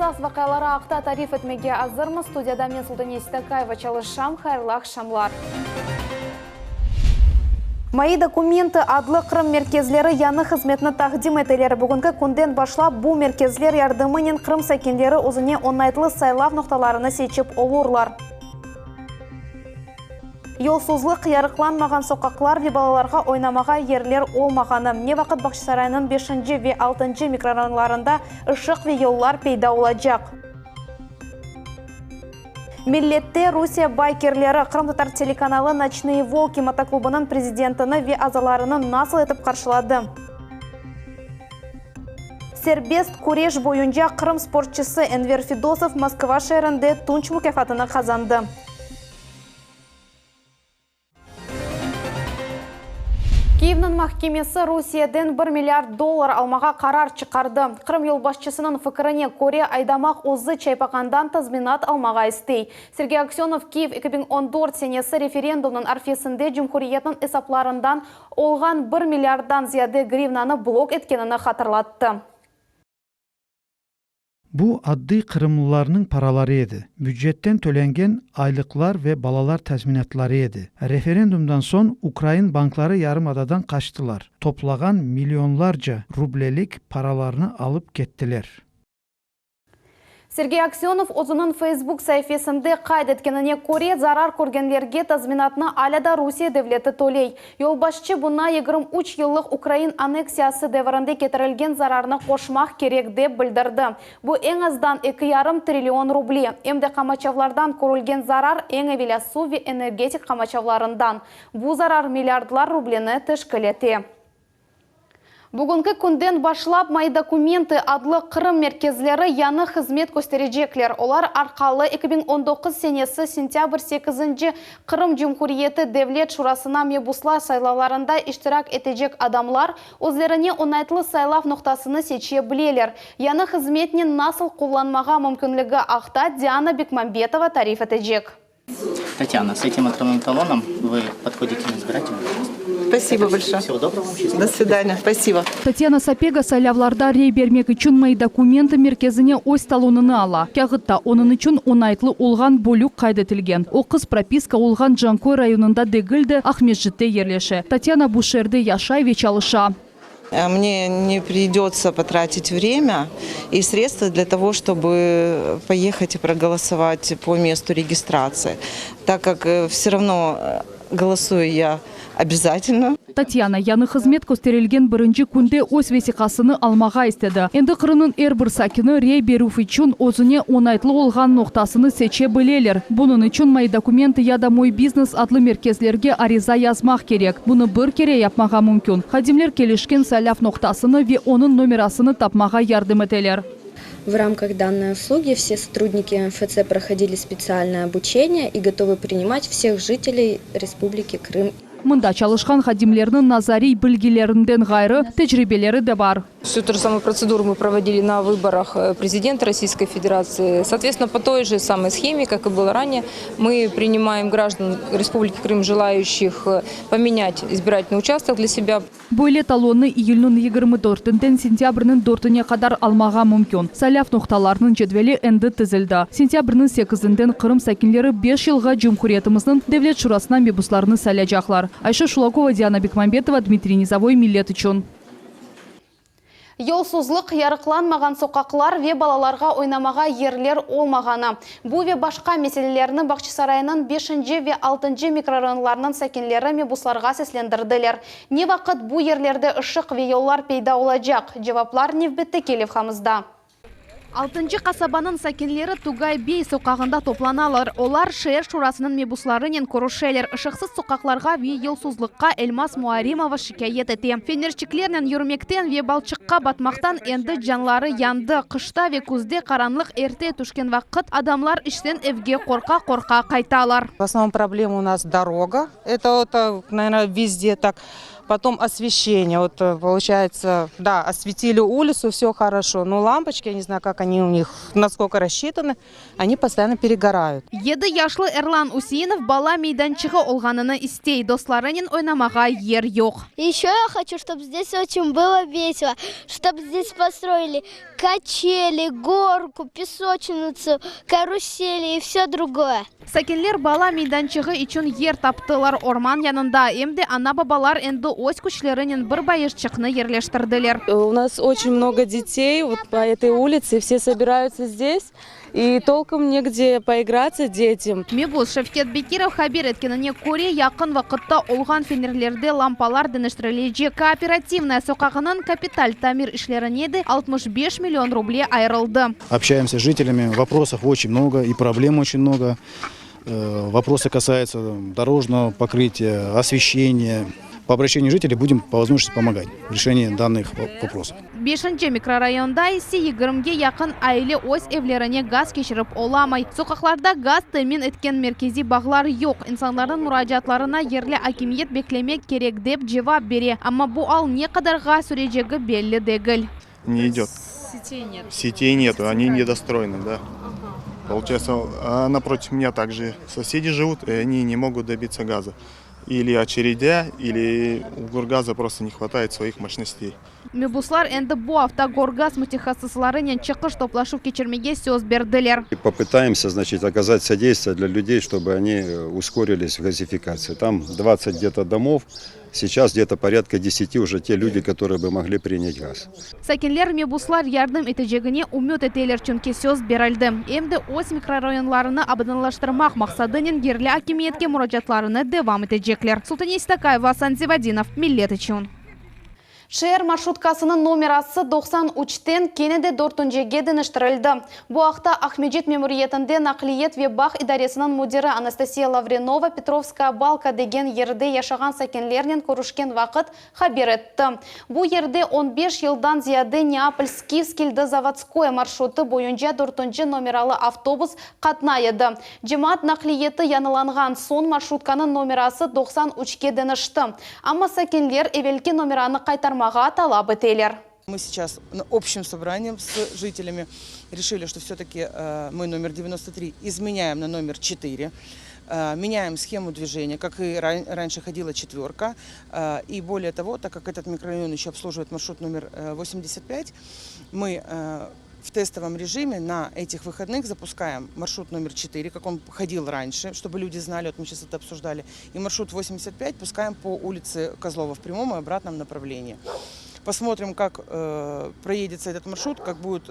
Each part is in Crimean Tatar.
Esas vaqiaları aqta tarif etmege azırmız. Studiyada men Sultaniye Seytakayeva çalışam. Hayırlı aqşamlar. Moi dokumentı adlı Qırım merkezleri yañı hızmetni taqdim eteler. Bugünki künden başlap bu merkezler yardımınen Qırım sakinleri özüne oñaytlı saylav noqtalarını seçip olurlar. Yolsuzlıq, yarıqlanmağan soqaqlar ve balalarğa oynamağa yerler olmağanı, ne vaqıt Bağçasaraynıñ beşinci ve altıncı mikrorayonlarında ışıq ve yollar peyda olacaq? Millette Rusiye baykerleri qırımtatar telekanalı Noçnıye volki motoklubınıñ prezidentini ve azalarını nasıl etip qarşıladı? Serbest küreş boyunca Qırım sportçısı Enver Fedosov Moskva şeerinde tunç mukâfatını qazandı. Kyivniñ mahkemesi Rusiyeden bir milliard dollar almağa qarar çıqardı. Qırım yolbaşçısınıñ fikirine köre, aydamaq özü çaypaqandan tazminat almağa istey. Sergey Aksönov Kyiv 2014 senesi referendumnıñ arfesinde cumhuriyetniñ esaplarından olğan bir milliarddan ziyade grivnanı blok etkenini hatırlattı. Bu addiy qırımlılarnıñ paraları edi, bücetten tölengen aylıqlar ve balalar tazminatları edi. Referendumdan soñ ukrain bankları yarımadadan qaçtılar, toplağan millionlarca rublelik paralarnı alıp kettiler. Sergey Aksönov özüniñ Facebook saifesinde qayd etkenine köre, zarar körgenlerge tazminatnı alâ da Rusiye devleti töley. Yolbaşçı buña 23 yıllıq ukrain anneksiyası devrinde ketirilgen zararnı qoşmaq kerek, dep bildirdi. Bu eñ azdan eki yarım trillion ruble. Em de qamaçavlardan körülgen zarar, eñ evelâ suv ve energetik qamaçavlarından. Bu zarar milliardlar rubleni teşkil ete. Bugünki künden başlap Moi dokumentı adlı Qırım merkezleri yañı hızmet kösterecekler. Olar arqalı 2019 senesi sentâbr sekizinci Qırım Cumhuriyeti Devlet Şurasına mebuslar saylavlarında iştirak etecek adamlar özlerine oñaytlı saylav noqtasını seçe bileler. Yañı hızmetnen nasıl qullanmağa mümkünligi aqta Diana Bekmambetova tarif etecek. Tatyana, с этим электронным талоном вы подходите на избирательный участок. Спасибо большое. Всего доброго вам, счастливо. До свидания. Спасибо. Tatyana Sapega saylavlarda rey bermek içün Moi dokumentı merkezine öz talonını ala. Kâğıtta onıñ içün oñaytlı olğan bölük qayd etilgen. O qız propiska olğan Canköy rayonında degil de, Aqmescitte yerleşe. Tatyana bu şeerde yaşay ve çalışa. Mne ne pridется потратить время и средства для того, чтобы поехать и проголосовать по месту регистрации, так как все равно голосую я обязательно. Tatyana, yañı hızmet kösterilgen birinci künde öz vesiqasını almağa istedi. Endi Qırımnıñ er bir sakini rey berüv içün özüne oñaytlı olğan noqtasını seçe bileler. Bunıñ içün Moi dokumentı ya da Moy biznes adlı merkezlerge ariza yazmaq kerek. Bunı bir kere yapmağa mümkün. Hadimler kelişken saylav noqtasını ve onıñ nomerasını tapmağa yardım eteler. В рамках данной услуги все сотрудники МФЦ проходили специальное обучение и готовы принимать всех жителей Республики Крым. Mında çalışqan hadimlerniñ nazariy bilgilerinden ğayrı, tecribeleri de bar. Всю ту же самую процедуру мы проводили на выборах президента Российской Федерации. Соответственно, по той же самой схеме, как и было ранее, мы принимаем граждан Республики Крым, желающих поменять избирательный участок для себя. Böyle talonnı iyülniñ 24-inden sentâbrniñ dörtüne qadar almağa mümkün. Saylav noqtalarınıñ cedveli endi tizildi. Sentâbrniñ sekizinden Qırım sakinleri beş yılğa cumhuriyetimizniñ Devlet Şurasına mebuslarını saylaycaqlar. Ayşe Şulakova, Diana Bekmambetova, Dmitriy Nizovoy, Millet içün. Yolsuzlıq, yarıqlanmağan soqaqlar ve balalarğa oynamağa yerler olmağanı. Bu ve başqa meselelerni Bağçasaraynıñ beşinci ve altıncı mikrorayonlarınıñ sakinleri mebuslarğa seslendirdiler. Ne vaqıt bu yerlerde ışıq ve yollar peyda olacaq? Cevaplar nevbetteki levhamızda. Altıncı qasabanıñ sakinleri Tugay bey soqağında toplanalar. Olar şeer şurasınıñ mebuslarınen körüşeler. Işıqsız soqaqlarğa ve yolsuzlıqqa Elmaz Muarrimova şikâyet ete. Fenerçiklernen yürmekten ve balçıqqa batmaqtan endi canları yandı. Qışta ve küzde qaranlıq erte tüşken vaqıt adamlar işten evge qorqa-qorqa qaytalar. В основном проблема у нас дорога, это вот, наверное, везде так. Потом освещение, вот получается, да, осветили улицу, все хорошо, но лампочки, я не знаю, как. как они у них, насколько рассчитаны, они постоянно перегорают. 7 yaşlı Erlan Useinov bala meydançığı olğanını istey. Dostlarınen oynamağa yer yoq. Еще я хочу, чтобы здесь очень было весело, чтобы здесь построили качели, горку, песочницу, карусели и все другое. Sakinler bala meydançığı içün yer taptılar orman yanında. Em de ana-babalar endi öz küçlerinen bir bayırçıqnı yerleştirdiler. У нас очень много детей вот по этой улице, все собираются здесь, и толком негде поиграться детям. Mebus Şevket Bekirov haber etkenine köre, yaqın vaqıtta olğan fenerlerde lampalar deñiştirilecek. Kooperativnaya soqağınıñ kapital tamir işlerine de 65 million ruble ayırıldı. Общаемся с жителями, вопросов очень много и проблем очень много. Вопросы касаются дорожного покрытия, освещения. По обращению жителей будем по возможности помогать в решении данных вопросов. Beşinci mikrorayonda ise 20-ge yaqın aile öz evlerine gaz keçirip olamay. Soqaqlarda gaz temin etken merkeziy bağlar yoq. İnsanlarnıñ muracaatlarına yerli akimiyet beklemek kerek dep cevap bere. Amma bu al ne qadarğa sürecegi belli degil. Не идет. Сетей нет. Сетей нету, они недостроены, да. Получается, а напротив меня также соседи живут, и они не могут добиться газа. Или очередя, или у Горгаза просто не хватает своих мощностей. Mebuslar endi bu afta Gorgaz mütehassıslarınen çıqış toplaşuv keçirmege söz berdiler. И попытаемся, значит, оказать содействие для людей, чтобы они ускорились в газификации. Там 20 где-то домов, сейчас где-то порядка 10 уже те люди, которые бы могли принять газ. Sakinler mebuslar yardım etecegine ümüt eteler, çünki söz berildi. Em de öz mikrorayonlarını abadanlaştırmaq maqsadınen yerli akimiyetke muracaatlarını devam etecekler. Sultaniye Stakayeva, Asan Zivadinov, Millet içün. Şeer marşrutkasınıñ nomerası 93-ten kene de 4-cige deñiştirildi. Bu aqta Aqmescit memuriyetinde naqliyat ve bağ idaresiniñ müdiri Anastasiya Lavrenova Petrovskaya Balka degen yerde yaşağan sakinlernen körüşken vaqıt haber etti. Bu yerde 15 yıldan ziyade Neapol-Skifskiy Zavodskoye marşrutı boyunca 4 nomeralı avtobus qatnay edi. Cemaat naqliyatı yañılanğan soñ marşrutkanıñ nomerası 93-ke deñişti. Amma sakinler evelki nomeranı qaytarmağa talap eteler. Мы сейчас на общим собранием с жителями решили, что все-таки мы номер 93 изменяем на номер 4. Меняем схему движения, как и раньше ходила четверка. И более того, так как этот микрорайон еще обслуживает маршрут номер 85, мы в тестовом режиме на этих выходных запускаем маршрут номер 4, как он ходил раньше, чтобы люди знали, вот мы сейчас это обсуждали, и маршрут 85 пускаем по улице Козлова в прямом и обратном направлении. Посмотрим, как проедется этот маршрут, как будет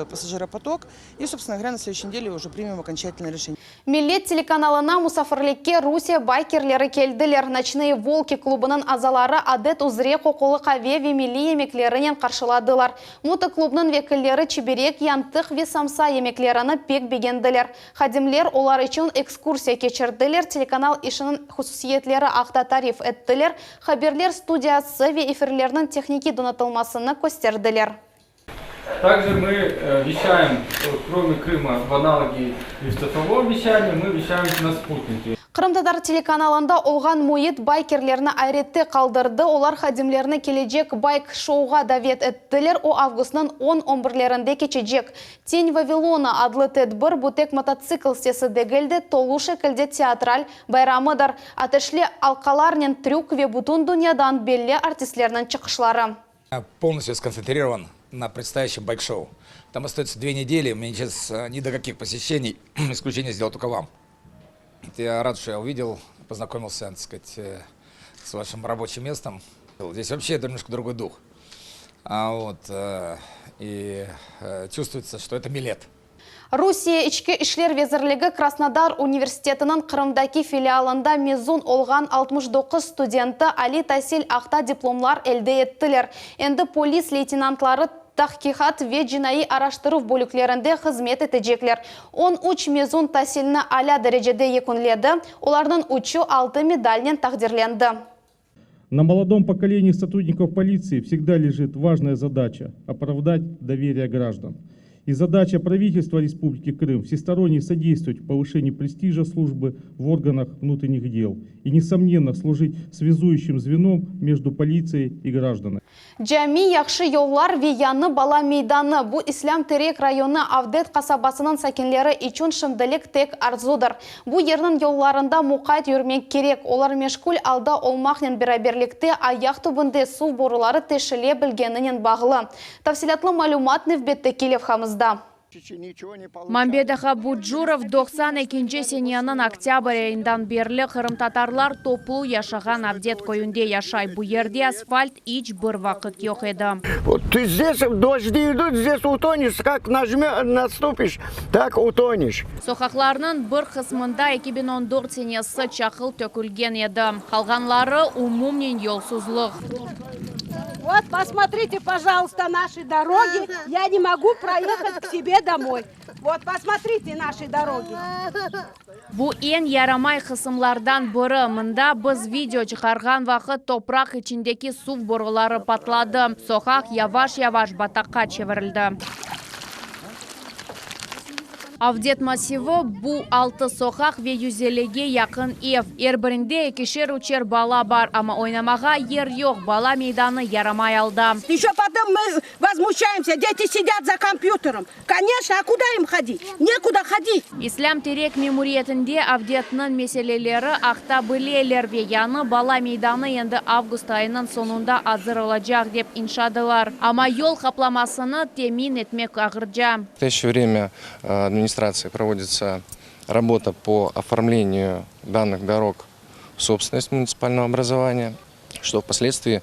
пассажиропоток. И, собственно говоря, на следующей неделе уже примем окончательное решение. Millet telekanalına musafirlikke Rusiye baykerleri keldiler. Ночные волки klubınıñ azaları adet üzre qoqulı qave ve milliy yemeklerinen qarşıladılar. Motoklubnıñ vekilleri çiberek, yantıq ve samsa yemeklerini pek begendiler. Hadimler olar içün ekskursiya keçirdiler, telekanal işiniñ hususiyetleri aqta tarif ettiler, haberler studiyası ve efirlerniñ tehnikiy donatılmasını kösterdiler. Также мы вещаем, кроме Крыма, в аналоге и в цифровом вещании, мы вещаем на спутнике. Qırımtatar telekanalında olğan müit baykerlerni ayrette qaldırdı. Olar hadimlerni kelecek bayk-şouğa davet ettiler. O avgustnıñ 10-11-lerinde keçecek. Тень Вавилона adlı tedbir bu tek mototsikl sesi degil de tolu şekilde teatral bayramıdır. Ateşli alqalarnen trük ve bütün dünyadan belli artistlerniñ çıqışları. Полностью сконцентрирован на предстоящем байк-шоу. Там остается 2 недели, мне сейчас ни до каких посещений, исключение сделал только вам. Я рад, что я увидел, познакомился, так сказать, с вашим рабочим местом. Здесь вообще это немножко другой дух. А вот, и чувствуется, что это Милет. Rusiye İçki İşler Vezirligi Krasnodar universitetiniñ Qırımdaki filialında mezun olğan 69 studenti aliy tasil aqta diplomlar elde ettiler. Endi polis leytenantları tahqiqat ve cinaiy araştıruv bölüklerinde hızmet etecekler. 13 mezun tasilni alâ derecede yekünledi. Olarnıñ üçü altın medalnen taqdirlendi. На молодом поколении сотрудников полиции всегда лежит важная задача – оправдать доверие граждан. И задача правительства Республики Крым всесторонне содействовать повышению престижа службы в органах внутренних дел и, несомненно, служить связующим звеном между полицией и гражданами. Cami, yahşı yollar ve yañı bala meydanı, bu İslâm Terek rayonı Avdet qasabasınıñ sakinleri içün şimdilik tek arzudır. Bu yerniñ yollarında muqayt yürmek kerek, olar meşğul alda olmaqnen beraberlikte ayaq tübünde suv boruları teşile bilgeninen bağlı. Tafsilâtlı malümat nevbetteki levhamızda. Mambet ağa Bucurov 92-nci seneniñ oktâbr ayından berli qırımtatarlar toplu yaşağan Avdet köyünde yaşay. Bu yerde asfalt iç bir vaqıt yoq edi. Вот ты здесь дожди идут, здесь утонешь, как нажме, наступишь, так утонешь. Soqaqlarnıñ bir qısmında 2014 senesi çaqıl tökülgen edi. Qalğanları umumen yolsuzlıq. Вот, посмотрите, пожалуйста, наши дороги. Я не могу проехать к себе домой. Вот, посмотрите наши дороги. Bu eñ yaramay qısımlardan biri. Mında biz video çıqarğan vaqıt topraq içindeki suv boruları patladı. Soqaq yavaş-yavaş bataqqa çevirildi. Avdet massivi bu altı soqaq ve 150-ge yaqın ev. Er birinde ekişer-üçer bala bar, amma oynamağa yer yoq, bala meydanı yaramay alda. Еще потом мы возмущаемся. Дети сидят за компьютером. Конечно, а куда им ходить? Некуда ходить. İslâm Terek memuriyetinde Avdetniñ meseleleri aqta bileler ve yañı bala meydanı endi avgust ayınıñ soñunda azır olacaq, dep inandılar. Amma yol qaplamasını temin etmek ağırca. В настоящее время э, администрацией проводится работа по оформлению данных дорог в собственность муниципального образования, что впоследствии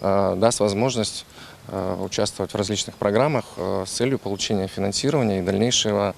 э, даст возможность э, участвовать в различных программах э, с целью получения финансирования и дальнейшего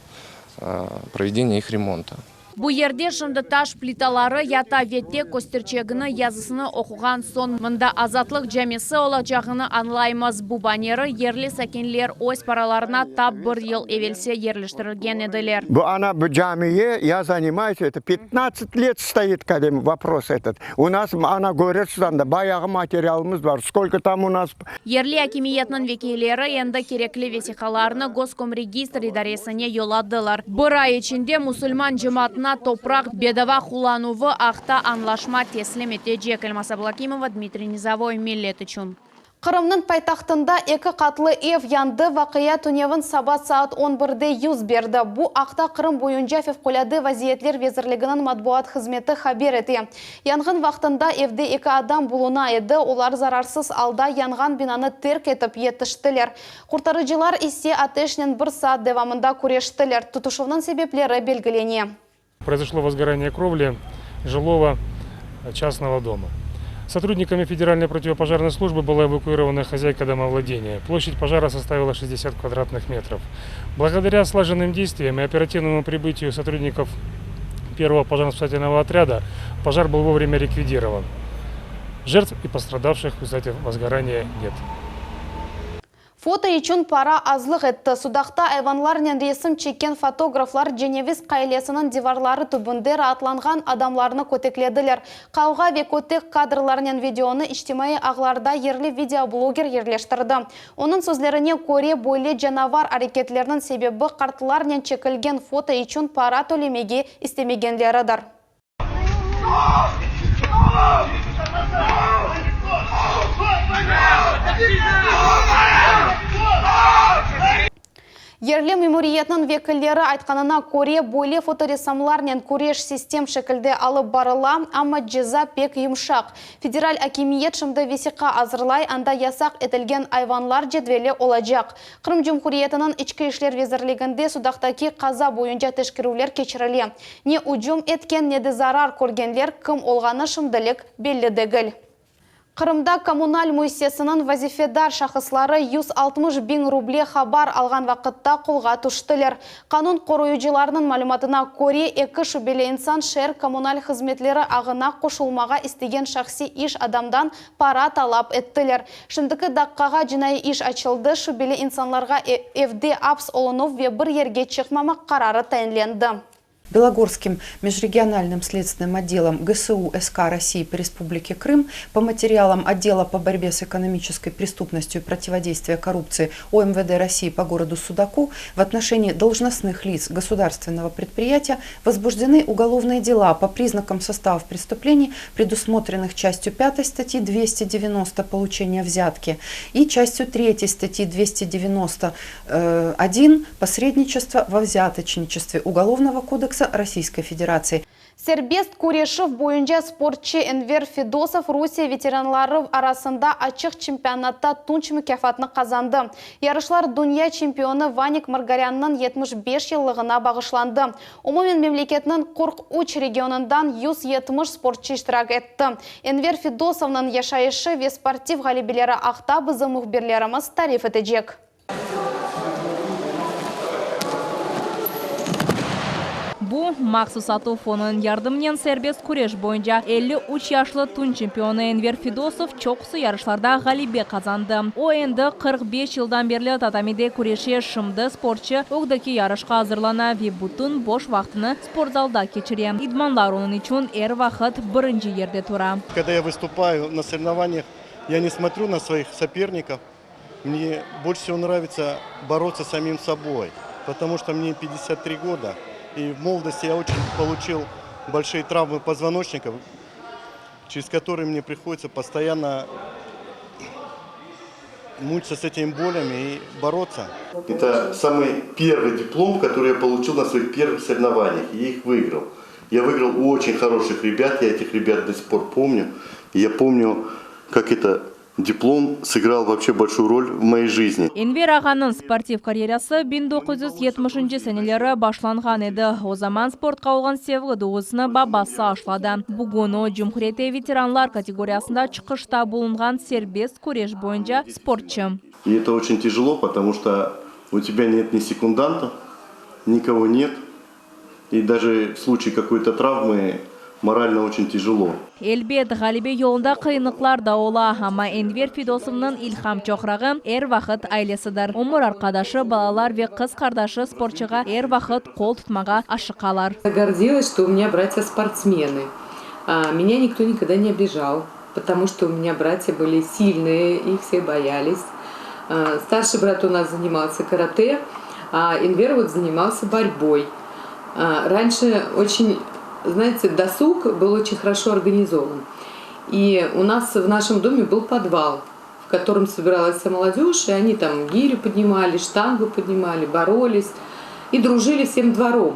э, проведения их ремонта. Bu yerde şimdi taş plitaları yata ve tek kösterçegini yazısını oquğan soñ mında Azatlıq camisi olacağını añlaymız. Bu banneri yerli sakinler öz paralarına tap bir yıl evelsi yerleştirgen ediler. Bu ana bu camiye я занимаюсь, это 15 лет стоит, когда вопрос этот. У нас ana köresiz anda bayağı материалımız bar. Сколько там у нас Yerli akimiyetniñ vekilleri endi kerekli vesiqalarnı Goskomregistr idaresine yolladılar. Bir ay içinde musulman cemaatına topraq bedava qullanuvı aqta añlaşma teslim etecek. Elmaz Ablakimova, Dmitriy Nizavoy, Millet içün. Qırımnıñ paytahtında eki qatlı ev yandı. Vaqia tünevin saba saat 11-de yüz berdi. Bu aqta Qırım boyunca Fevqulâde vaziyetler vezirliginiñ matbuat hızmeti haber ete. Yanğın vaqtında evde eki adam buluna edi. Olar zararsız alda yanğan binanı terk etip yetiştiler. Qurtarıcılar ise ateşnen bir saat devamında küreştiler. Tutuşuvnıñ sebepleri belgilene. Произошло возгорание кровли жилого частного дома. Сотрудниками Федеральной противопожарной службы была эвакуирована хозяйка домовладения. Площадь пожара составила 60 квадратных метров. Благодаря слаженным действиям и оперативному прибытию сотрудников первого пожарно-спасательного отряда пожар был вовремя ликвидирован. Жертв и пострадавших в результате возгорания нет. Foto içün para azlıq etti. Sudaqta ayvanlarnen resim çekken fotograflar Ceneviz qalesiniñ divarları tübünde raatlanğan adamlarnı köteklediler. Qavğa ve kötek kadrlarnen videonı içtimaiy ağlarda yerli videobloger yerleştirdi. Onıñ sözlerine köre, böyle canavar areketlerniñ sebebi qartlarnen çekilgen foto içün para tölemege istemegenleridir. Yerli memuriyetniñ vekilleri aytqanına köre, böyle fotoressamlarnen küreş sistem şekilde alıp barıla, amma ceza pek yumşaq. Federal akimiyet şimdi vesiqa azırlay, anda yasaq etilgen ayvanlar cedveli olacaq. Qırım Cumhuriyetiniñ İçki işler vezirliginde Sudaqtaki qaza boyunca teşkerüvler keçirile. Ne ücüm etken, ne de zarar körgenler kim olğanı şimdilik belli degil. Qırımda kommunal müessisesiniñ vazifedar şahısları 160 biñ ruble qabar alğan vaqıtta qolğa tüştiler. Qanun qoruyıcılarnıñ malümatına köre, eki şübeli insan şeer kommunal hızmetleri ağına qoşulmağa istegen şahsiy iş adamdan para talap ettiler. Şimdiki daqqağa cinaiy iş açıldı, şübeli insanlarğa evde aps olunuv ve bir yerge çıqmamaq qararı tayinlendi. Белогорским межрегиональным следственным отделом ГСУ СК России по Республике Крым по материалам отдела по борьбе с экономической преступностью и противодействия коррупции ОМВД России по городу Судаку в отношении должностных лиц государственного предприятия возбуждены уголовные дела по признакам составов преступлений, предусмотренных частью 5 статьи 290 «Получение взятки» и частью 3 статьи 291 «Посредничество во взяточничестве» Уголовного кодекса Российской Федерации. Serbest küreşiv boyunca sportçı Enver Fedosov Rusiye veteranları arasında açıq çempionatta tunç mukâfatnı qazandı. Yarışlar dünya çempionı Vanik Margarânnıñ 75 yıllığına bağışlandı. Umumen memleketniñ 43 regionından 170 sportçı iştirak etti. Enver Fedosovnıñ yaşayışı ve sportiv ğalebeleri aqta bizim mühbirlerimiz tarif etecek. Bu, mahsus atuv fonunıñ yardımınen serbest küreş boyunca 53 yaşlı tün çempionı Enver Fedosov çoqusı yarışlarda ğalebe qazandı. O, endi 45 yıldan berli tatamide küreşe, şimdi sportçı ögdeki yarışqa azırlana ve bütün boş vaqtını sportzalda keçire. İdmanlar onıñ içün er vaqıt birinci yerde tura. Когда я выступаю на соревнованиях, я не смотрю на своих соперников, Мне больше всего нравится бороться с самим собой, потому что мне 53 года, и в молодости я очень получил большие травмы позвоночника, через которые мне приходится постоянно мучиться с этими болями и бороться. Это самый первый диплом, который я получил на своих первых соревнованиях, и я их выиграл. Я выиграл у очень хороших ребят, я этих ребят до сих пор помню. И я помню, как это диплом сыграл вообще большую роль в моей жизни. Enver ağanıñ sportiv karyerası 1970-nci seneleri başlanğan edi. O zaman sportqa olğan sevgi duyğusını babası aşladı. Bugün o, cumhuriyette veteranlar kategoriyasında çıqışta bulunğan serbest küreş boyunca sportçı. И это очень тяжело, потому что у тебя нет ни секундантов, никого нет. И даже в случае какой-то травмы морально очень тяжело. Elbet, ğalebe yolunda qıyınlıqlar da ola, amma Enver Fedosovnıñ ilham çoqrağı er vaqıt ailesidir. Ömür arqadaşı, balalar ve qız qardaşı sportçığa er vaqıt qol tutmağa aşıqalar. Гордилась, что у меня братья спортсмены. Меня никто никогда не обижал, потому что у меня братья были сильные, их все боялись. Старший брат у нас занимался карате, а Энвер вот занимался борьбой. Раньше очень, знаете, досуг был очень хорошо организован. И у нас в нашем доме был подвал, в котором собиралась вся молодежь, и они там гирю поднимали, штангу поднимали, боролись и дружили всем двором.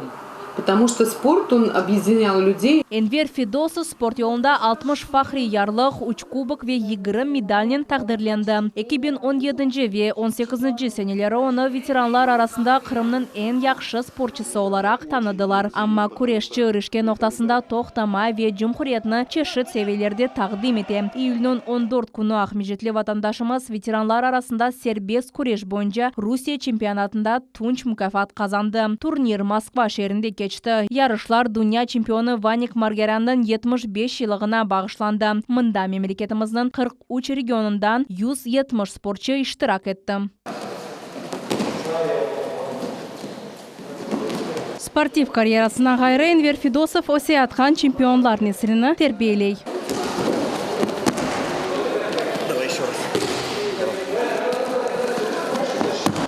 Потому что спорт, он объединял людей. Enver Fedosov sport yolunda 60 fahriy yarlıq, üç kubok ve 20 medalnen taqdirlendi. 2017 ve 18 seneleri onı veteranlar arasında Qırımnıñ eñ yahşı sportçısı olaraq tanıdılar. Amma küreşçi irişken noqtasında toqtamay ve cumhuriyetni çeşit seviyelerde taqdim ete. İyülniñ 14 künü aqmescitli vatandaşımız veteranlar arasında serbest küreş boyunca Rusiye çempionatında tunç mukâfat qazandı. Turnir Moskva şeerinde keçti. Yarışlar dünya çempionı Vanik Margarânnıñ 75 yıllığına bağışlandı. Mında memleketimizniñ 43 regionından 170 sportçı iştirak etti. Sportiv karyerasından ğayrı Enver Fedosov öseyatqan çempionlar nesilini terbiyeley.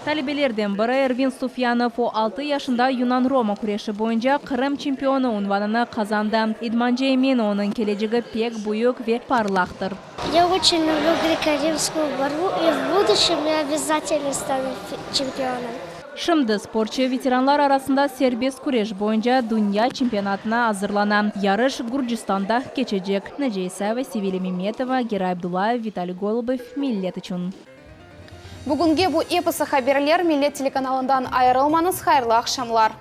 Talebelerden biri Ervin Sufyanov, o altı yaşında yunan-roma küreşi boyunca Qırım çempionı unvanını qazandı. İdmancı emin, onıñ kelecegi pek büyük ve parlaqtır. Ya oçen lüblü greko-rimskuyu borbu i v buduşem ya obâzatelno stanu çempionom. Şimdi sportçı veteranlar arasında serbest küreş boyunca dünya çempionatına azırlana. Yarış Gürcistanda keçecek. Naciye İsayeva, Sevilya Memetova, Geray Abdullayev, Vitaliy Golubev, Millet içün. Bugünge bu episi haberler, Millet telekanalından ayırılmañız, hayırlı aqşamlar.